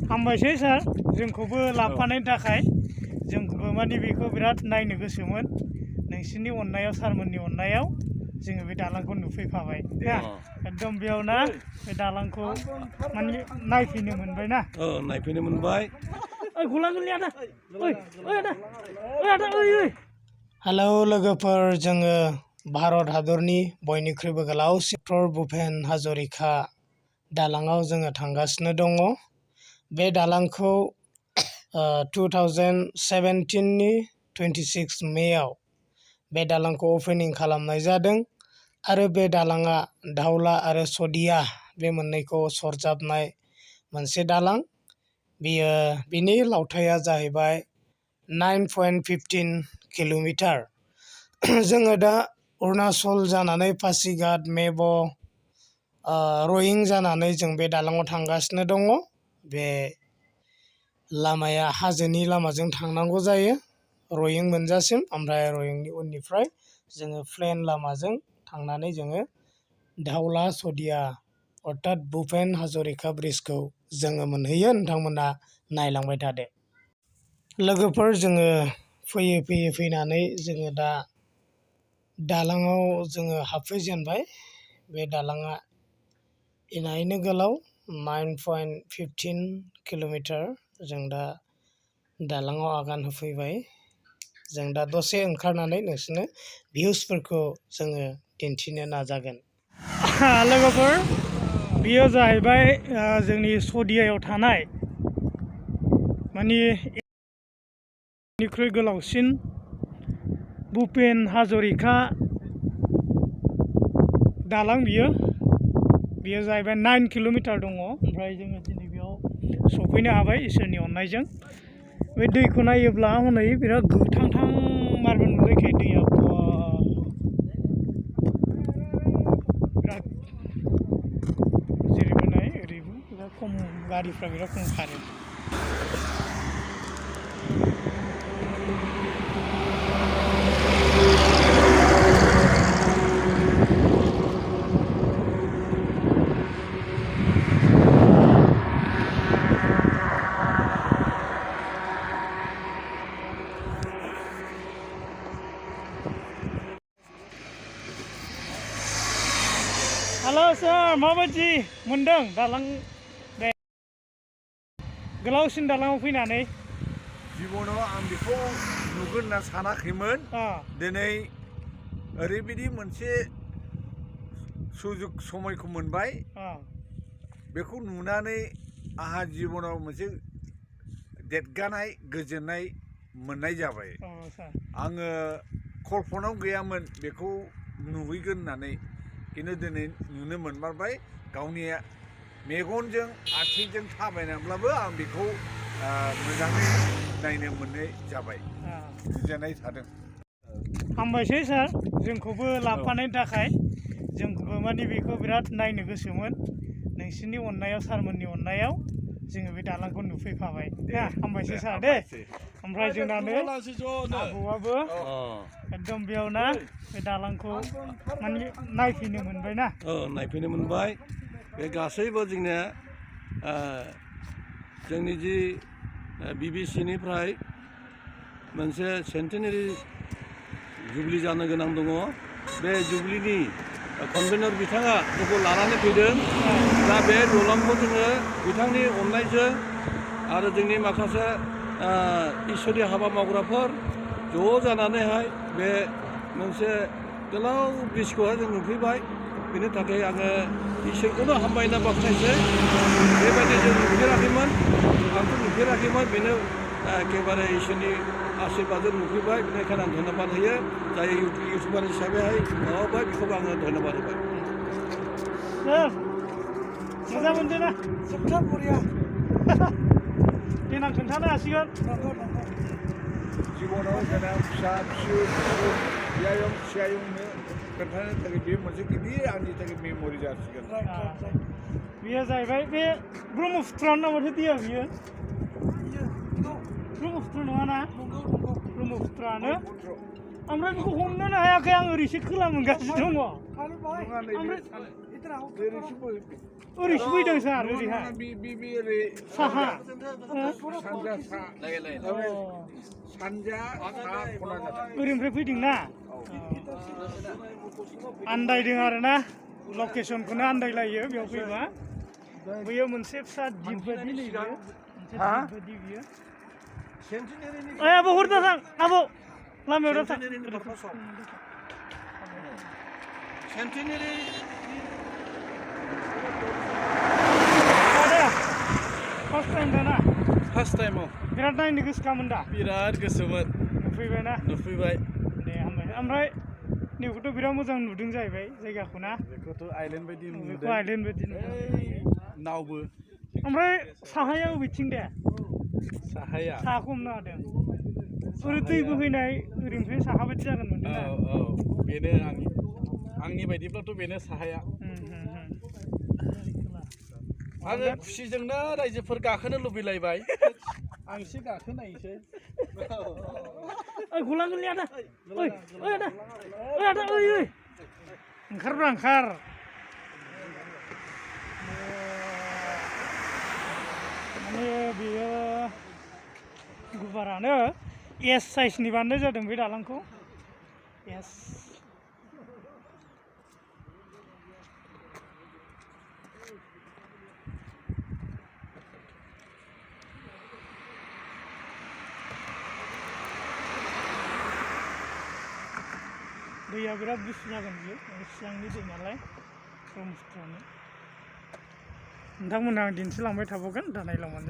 हामबायसै सार जोंखौबो लाफानायनि थाखाय जोंबो माने बेखौ बिराद नायनो गोसोमोन नोंसिनि अननायाव सारमोननि अननायाव जोङो बे दालांखौ नुफैफाबाय ना एकदम बेयावना बे दालांखौ माने नायफैनो मोनबाय ना नायफैनो मोनबाय हेलौ लोगोफोर जोङो भारत हादरनि बयनिख्रुइबो गोलावसिन भुपेन हाजरिका दालाङाव जोङो थांगासिनो दङ बे दालांखौ 2017 नि 26 मेआव बे दालांखौ ओपनिं खालामनाय जादों आरो बे दालाङा धौला आरो शदिया बे मोननैखौ सरजाबनाय मोनसे दालां बिनि लावथाया जाहैबाय 9.15 किल'मिटार जोङो दा अरुणाचल जानानै पासिघाट मेब रयिं जानानै जों बे दालाङाव थांगासिनो दङ बे लामाया हाजोनि लामाजों थांनांगौ जायो रयिं मोनजासिम ओमफ्राय रयिंनि उननिफ्राय जोङो प्लेन लामाजों थांनानै जोङो धौला शदिया अर्थात भुपेन हाजरिका ब्रिजखौ जोङो मोनहैयो नोंथांमोना नायलांबाय थादो लोगोफोर जोङो फैयै फैनानै जोङो दा दालाङाव जोङो हाबफैजेनबाय बे दालाङा इनायनो गोलाव 9.15 किल'मिटार जों दा दालाङाव आगान होफैबाय जों दा दसे ओंखारनानै नोंसोरनो भिउसफोरखौ जोङो दिन्थिनो नाजागोन लोगोफोर बेयो जाहैबाय जोंनि शदियायाव थानाय माने बयनिख्रुइ गोलावसिन भुपेन हाजरिका दालां बियो जाहैबाय 9 किल'मिटार दङ ओमफ्राय जोङो दिनै बेयाव सफैनो हाबाय इसोरनि अननायजों बे दैखौ नायोब्ला हनै बिराद गोथां मार्बल नुलायखायो दैया बिराद जेरैबो नाय ओरैबो बिराद खम गारिफ्रा बिराद खम खारो हेलो सार माबायदि मोनदों दालां बे गोलावसिन दालाङाव फैनानै जिबनाव आं बेखौ नुगोन होनना सानाखैमोन दिनै ओरैबायदि मोनसे सुजुग समायखौ मोनबाय बेखौ नुनानै आंहा जिबनाव मोनसे देरगानाय गोजोननाय मोननाय जाबाय आङो कल्पनायाव गैयामोन बेखौ नुहैगोन होननानै खिन्थु दिनै नुनो मोनमारबाय गावनि मेगनजों आथिंजों थाबायनानैब्लाबो आं बेखौ मोजाङै नायनो मोननाय जाबाय गोजोननाय थादों हामबायसै सार जोंखौबो लाफानायनि थाखाय जोंबो माने बेखौ बिराद नायनो गोसोमोन नोंसिनि अननायाव सारमोननि अननायाव जोङो बे दालांखौ नुफैफाबाय ना हामबायसै सार दे ओमफ्राय जोंनानो आबौआबो एकदम बेयावना बे दालांखौ माने नायफैनो मोनबाय ना नायफैनो मोनबाय बे गासैबो जोंनिया जोंनि जि BBC-निफ्राय मोनसे सेन्टेनारि जुबलि जानो गोनां दङ बे जुबलिनि कनभेनर बिथाङा जोंखौ लानानै फैदों दा बे दालांखौ जोङो बिथांनि अननायजों आरो जोंनि माखासे इसोरनि हाबा मावग्राफोर ज' जानानैहाय बे मोनसे गोलाव ब्रिजखौहाय जों नुफैबाय बेनि थाखाय आङो इसोरखौनो हामबायना बाख्नायसै बेबायदि जों नुफेराखैमोन आंथ' नुफेराखैमोन बेनो एखेबारे इसोरनि आशीर्बादजों नुफैबाय बेनिखायनो आं धन्यबाद होयो जाय इउटुबार हिसाबैहाय माबाबाय बेखौबो आङो धन्यबाद होबाय मोजां मोनदों ना जोबथा बरिया देनां खोन्थानो हासिगोन जिबनाव गोनां फिसा फिसौ बियायं सियायंनो खोन्थानो थाखाय बे मोनसे गिदिर आंनि थाखाय मेम'रि जासिगोन बेयो जाहैबाय बे ब्रह्मपुत्र नामाथो दैया बियो ब्रह्मपुत्र नङाना ब्रह्मपुत्रआनो ओमफ्राय बेखौ हमनोनो हायाखै आं ओरैसो खोला मोनगासिनो दङ ओमफ्राय ओरैसो फैदों सार ओरैहाय साहा ओरैनिफ्राय फैदों ना आन्दायदों आरोना लकेसनखौनो आन्दायलायो बेयाव फैबा बैयाव मोनसे फिसा दिप बायदि नैबे मोनसे दिप बायदि बियो आबौ हरदा थां आबौ लामायाव दा थां सेन्टिनेरि फार्स्ट टाइम दाना फार्स्ट टाइमाव बिराद नायनो गोसोखामोन दा बिराद गोसोमोन नुफैबायना नुफैबाय दे हामबाय ओमफ्राय नैखौथ' बिराद मोजां नुदों जाहैबाय जायगाखौ ना बेखौथ' आइलेन्ड बायदि बेखौ नुदों आइलेन्ड बायदि नावबो ओमफ्राय साहाया बबेथिं दे साहाया साहाखौ हमनो हादों ओरै दै बोहैनाय ओरैनिफ्राय साहा बायदि जागोन मोनदों ना औ बेनो आंनि बायदिब्लाथ' बेनो साहाया आङो खुसिजोंनो रायजोफोर गाखोनो लुबैलायबाय आं एसे गाखोनायसै गला गोरलै आदा आदा ओंखारब्रा ओंखार माने बेयो गुवारानो एस साइजनि बानायनाय जादों बे दालांखौ एस दैया बिराद गुसु जागोन बियो सिगांनि दै नालाय ब्रह्मपुत्रनि नोंथांमोनहा आं दिन्थिलांबाय थाबावगोन दानाय लावमोन